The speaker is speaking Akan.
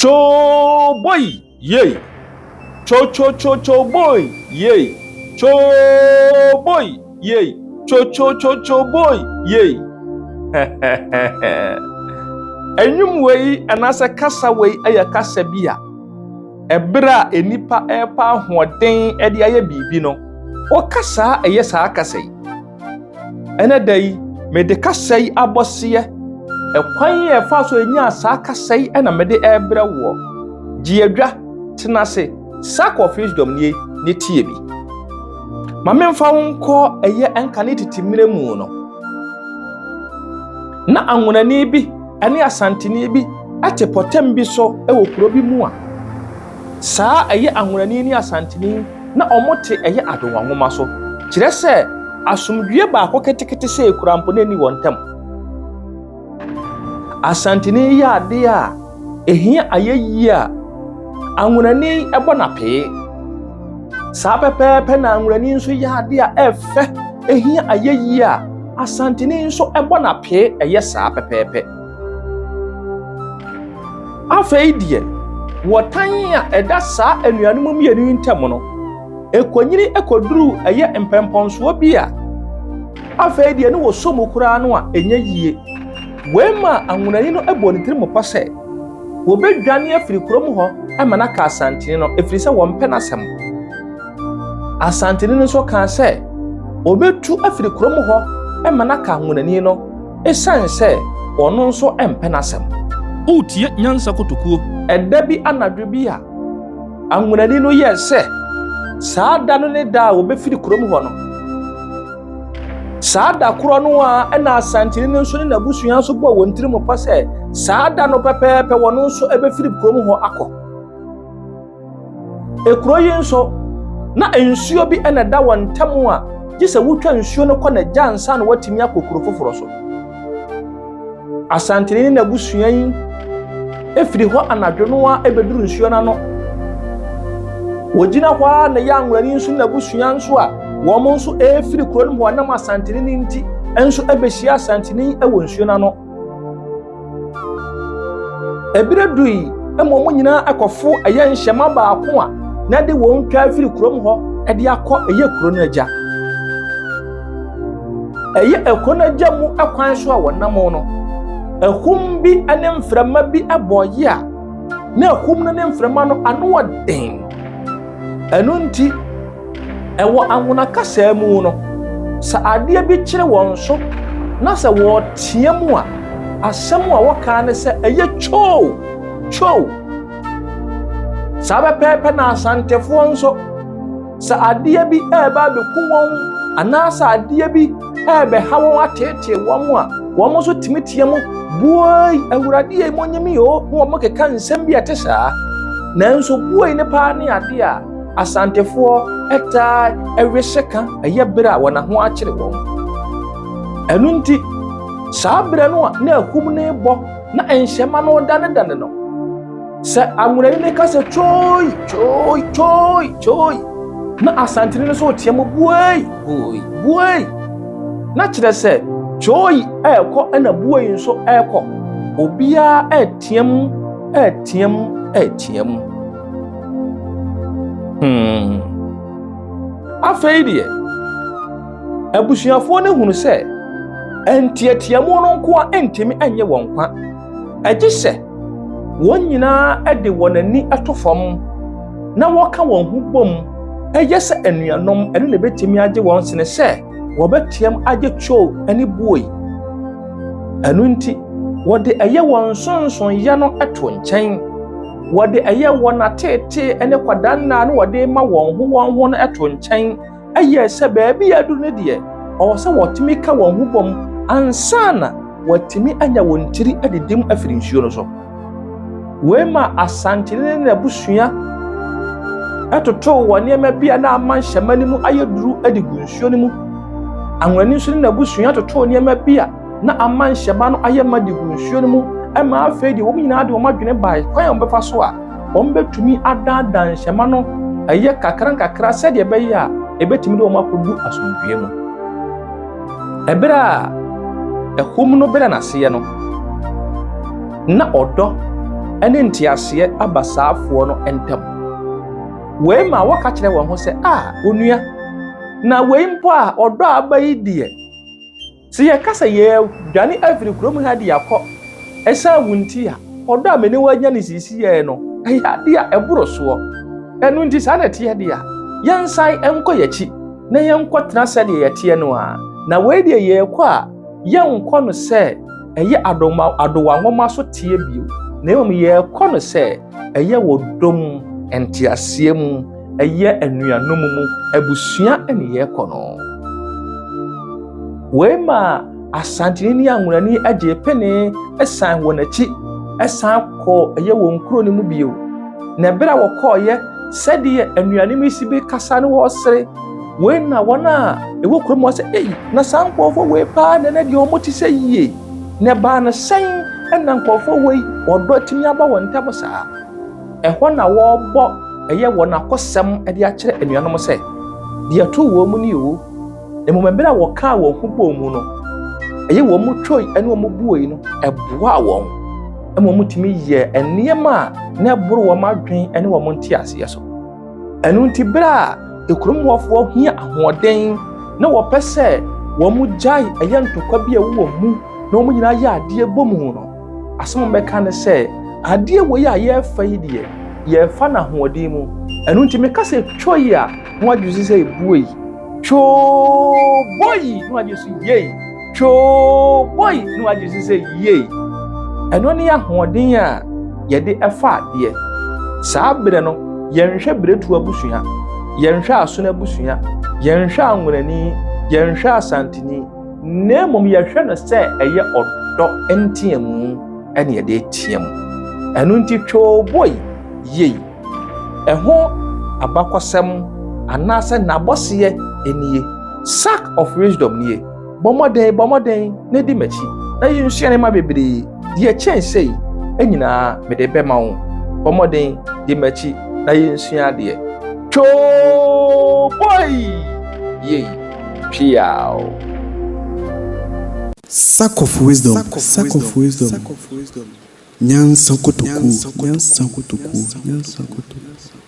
Choo boy yei Cho cho cho cho boy yei Choo boy yei Cho cho cho cho boy yei Ɛnwom wei anaasɛ kasa wei yɛ kasa bi a ɛberɛ a nnipa ɛrepa ahoɔden de ayɛ biribi no, wɔka saa ɛyɛ saa kasa yi. Ɛnɛ da yi, mede kasa yi abɔseɛ, ɛkwan a ɛfa so ɛnyaa saa kasa yi na mede ɛrebrɛ woɔ. Gye adwa, tena ase, Sack of Wisdom nie, ne tie bi. Ma memfa wo nkɔ ɛyɛ ɛnkane tete mmerɛ mu no. Na anwonani bi ne asanteni bi te pɔtam bi so wɔ kuro bi mu a, saa ɛyɛ anwonani ne asanteni na wɔte ɛyɛ adowa nwoma so. Kyerɛ sɛ, asomdwoeɛ baako ketekete sei koraa mpo na ɛnni wɔn ntam. Asanteni yɛ adeɛ a ɛhia ayɛyie a, anwonani bɔ no apee. Saa pɛpɛɛpɛ na anwonani nso yɛ adeɛ a ɛfɛ, ɛhia ayɛyie a, asanteni nso bɔ no apee, ɛyɛ saa pɛpɛɛpɛ. Afei deɛ, wɔtan a ɛda saa anuanom mmienu yi ntam no, ɛkɔnyini kɔduruu ɛyɛ mpɛmpɔnsoɔ bi a afei deɛ ne wɔsɔ mu koraa no a ɛnyɛ yie. Wei maa anwonani no bɔɔ ne tirim pɔ sɛ wɔbɛdwane afiri kurom hɔ ma no aka Asantene no ɛfiri sɛ wɔmpɛ n'asɛm. Asantene no nso kaa sɛ wɔbɛtu afiri kurom hɔ ma no aka anwonani no ɛsiane sɛ ɔno nso mpɛ n'asɛm. Woretie Nyansa Kotokuo. Ɛda bi anadwo bi a Anwonani no yɛɛ sɛ saa da no ne da a wɔbɛfiri kurom hɔ no. Saa da korɔ no ara na Asanteni no nso ne n'abusua nso bɔɔ wɔn tirim pɔ sɛ saa da no pɛpɛɛpɛ wɔn nso bɛfiri kurom hɔ akɔ. Ekuro yi nso, na nsuo bi na ɛda wɔn ntam a gye sɛ wotwa nsuo no kɔ n'agya ansa na wɔatumi akɔ kuro foforɔ so. Asanteni ne n'abusua yi firi hɔ anadwo no ara bɛduru nsuo no ano. Wɔgyina hɔ ara na ɛyɛ Anwurani nso ne n'abusua nso a wɔn nso refiri kuro no mu hɔ nam Asanteni no nti nso bɛhyia Asanteni wɔ nsuo no ano. Ɛberɛ dui ma wɔn nyinaa kɔfo ɛyɛ nhyɛma baako a na ɛde wɔn twa firi kurom hɔ de akɔ ɛyɛ kuro no agya. Ɛyɛ ɛkuro no agya mu kwan so a wɔnam no, ahum bi ne mframa bi bɔeɛ a na ahum no ne mframa no ano wɔ den. Ɛno nti, ɛwɔ anwona kasaa mu no, sɛ adeɛ bi kyere wɔn so na sɛ wɔretea mu a, asɛm a wɔka ne sɛ ɛyɛ kyoo kyoo. Saa pɛpɛɛpɛ na Asantefoɔ nso Sɛ adeɛ bi reba abɛku wɔn anaasɛ adeɛ bi rebɛha wɔn ateetee wɔn a, wɔn nso tumi teɛ mu, buoi, Awurade yɛ mo nyimi o, na wɔn keka nsɛm bi a ɛte saa. Nanso buoi ne paa ne adeɛ a Asantefoɔ taa ɛwe seka ɛyɛ berɛ a wɔn ho akyere wɔn. Ɛno nti, saa berɛ no a na ahum no rebɔ na nhyɛma no redanedane no, Sɛ anwonani no ka sɛ kyoi kyoi kyoi kyoi na asantene no nso reteɛ mu buei buei buei na kyerɛ sɛ kyoi ɛrekɔ ɛna buei nso ɛrekɔ obiara ɛreteɛ mu ɛreteɛ mu ɛreteɛ mu hmm afei deɛ abusuafoɔ no hunu sɛ nteateamu no nko a ntumi nyɛ wɔn kwa ɛgye sɛ wɔn nyinaa de wɔn ani to fam na wɔka wɔn ho bom yɛ sɛ anuanom, ɛno na ebetumi agye wɔn sene sɛ wɔbɛteam agye kyow ne buoi. Ɛno nti, wɔde ɛyɛ wɔn nsonsonoeɛ no to nkyɛn. Wɔde ɛyɛ wɔn ateetee ne kwadanna no wɔde ma wɔn ho wɔn ho no to nkyɛn. Ɛyɛ sɛ baabi a aduru no deɛ, ɔwɔ sɛ wɔtumi ka wɔn ho bom ansa na wɔatumi anya wɔn tiri adidi mu afiri nsuo no so. Wei ma Asantene ne n'abusua totoo wɔn nneɛma bi a na ama nhyɛmma no mu ayɛ duru de gu nsuo no mu. Anwonani nso ne n'abusua totoo nneɛma bi a na ama nhyɛmma no ayɛ ma de gu nsuo no mu ma afei deɛ wɔn nyinaa de wɔn adwene bae kwan a wɔbɛfa so a wɔbɛtumi adaadaa nhyɛmma no ɛyɛ kakra nkakra sɛdeɛ ɛbɛyɛ a ɛbɛtumi de wɔn akɔdu asomdwoeɛ mu. Ɛberɛ a ɛhum no brɛ n'aseɛ no, na ɔdɔ ne nteaseɛ aba saa afoɔ no ntam. Wei ma wɔka kyerɛ wɔn ho sɛ, A, onua, na wei mpo a ɔdɔ a aba yi deɛ, sɛ yɛka sɛ yɛredwane afiri kurom ha de akɔ ɛsiane wo nti a, ɔdɔ a me ne wo anya no seesei no, ɛyɛ adeɛ a ɛboro soɔ. Ɛno nti saa na ɛteɛ deɛ a, yɛnsan nkɔ yɛn akyi na yɛnkɔtena sɛdeɛ yɛteɛ no ara. Na wei deɛ yɛrekɔ a, yɛnkɔ no sɛ ɛyɛ adoma adowa nwoma so teɛ bio, na mmom yɛrekɔ no sɛ ɛyɛ wɔ dɔ mu, nteaseɛ mu, ɛyɛ anuanom mu, abusua ne yɛrekɔ no. Wei ma Asanteni ne Anwonani gyee pene san wɔn akyi san kɔɔ ɛyɛ wɔn kuro no mu bio. Na ɛberɛ a wɔkɔɔeɛ, sɛdeɛ anuanom yi si bi kasa ne wɔresere, wei na wɔn a ɛwɔ kurom hɔ sɛ, ei, na saa nkurɔfoɔ wei paa na ɛnɛ deɛ wɔn te sɛ yie. Na ɛbaa no sɛn na nkurɔfoɔ wei ɔdɔ atumi aba wɔn ntam saa? Ɛhɔ na wɔrebɔ ɛyɛ wɔn akosɛm de akyerɛ anuanom sɛ, deɛ ɛtoo wɔn mu ni o. Mmom ɛberɛ a wɔkaa wɔn ho bɔɔ mu no, ɛyɛ wɔn mu twoi ne wɔn buoi no, ɛboaa wɔn ma wɔtumi yɛɛ nneɛma a na ɛboro wɔn adwene ne wɔn nteaseɛ so. Ɛno nti berɛ a ekurom hɔfoɔ hia ahoɔden na wɔpɛ sɛ wɔn gyae ɛyɛ ntɔkwa bi a ɛwɔ wɔn mu na wɔn nyinaa yɛ adeɛ bɔ mu no, asɛm a wɔbɛka ne sɛ, adeɛ wei a yɛrefa yi deɛ, yɛrefa no ahoɔden mu. Ɛno nti meka sɛ twoi a, na wadwene so sɛ buei. Twoo boi, na wadwene so yei. Twoo boi, na wadwene so sɛ yei. Ɛno ne ahoɔden a yɛde ɛfa adeɛ. Saa berɛ no, yɛnhwɛ Biretu abusua, yɛnhwɛ Asono abusua, yɛnhwɛ Anwonani, yɛnhwɛ Asanteni, na mmom yɛhwɛ no sɛ ɛyɛ ɔdɔ nteamu ɛne yɛde team. Ɛno nti twoo boi, yei. Ɛho abakɔsɛm anaasɛ n'abɔseɛ nie. Sack of wisdom nie. Bɔ mmɔden, bɔ mmɔden na di m'akyi na yɛnsua nneɛma bebree. Deɛ ɛkyɛn sei nyinaa mede bɛma wo. Bɔ mmɔden di m'akyi na yɛnsua adeɛ. Twoo boi! Yei! Piaw! Sack of wisdom, sack of wisdom, nyansa kotokuo, nyansa kotokuo, nyansa kotokuo.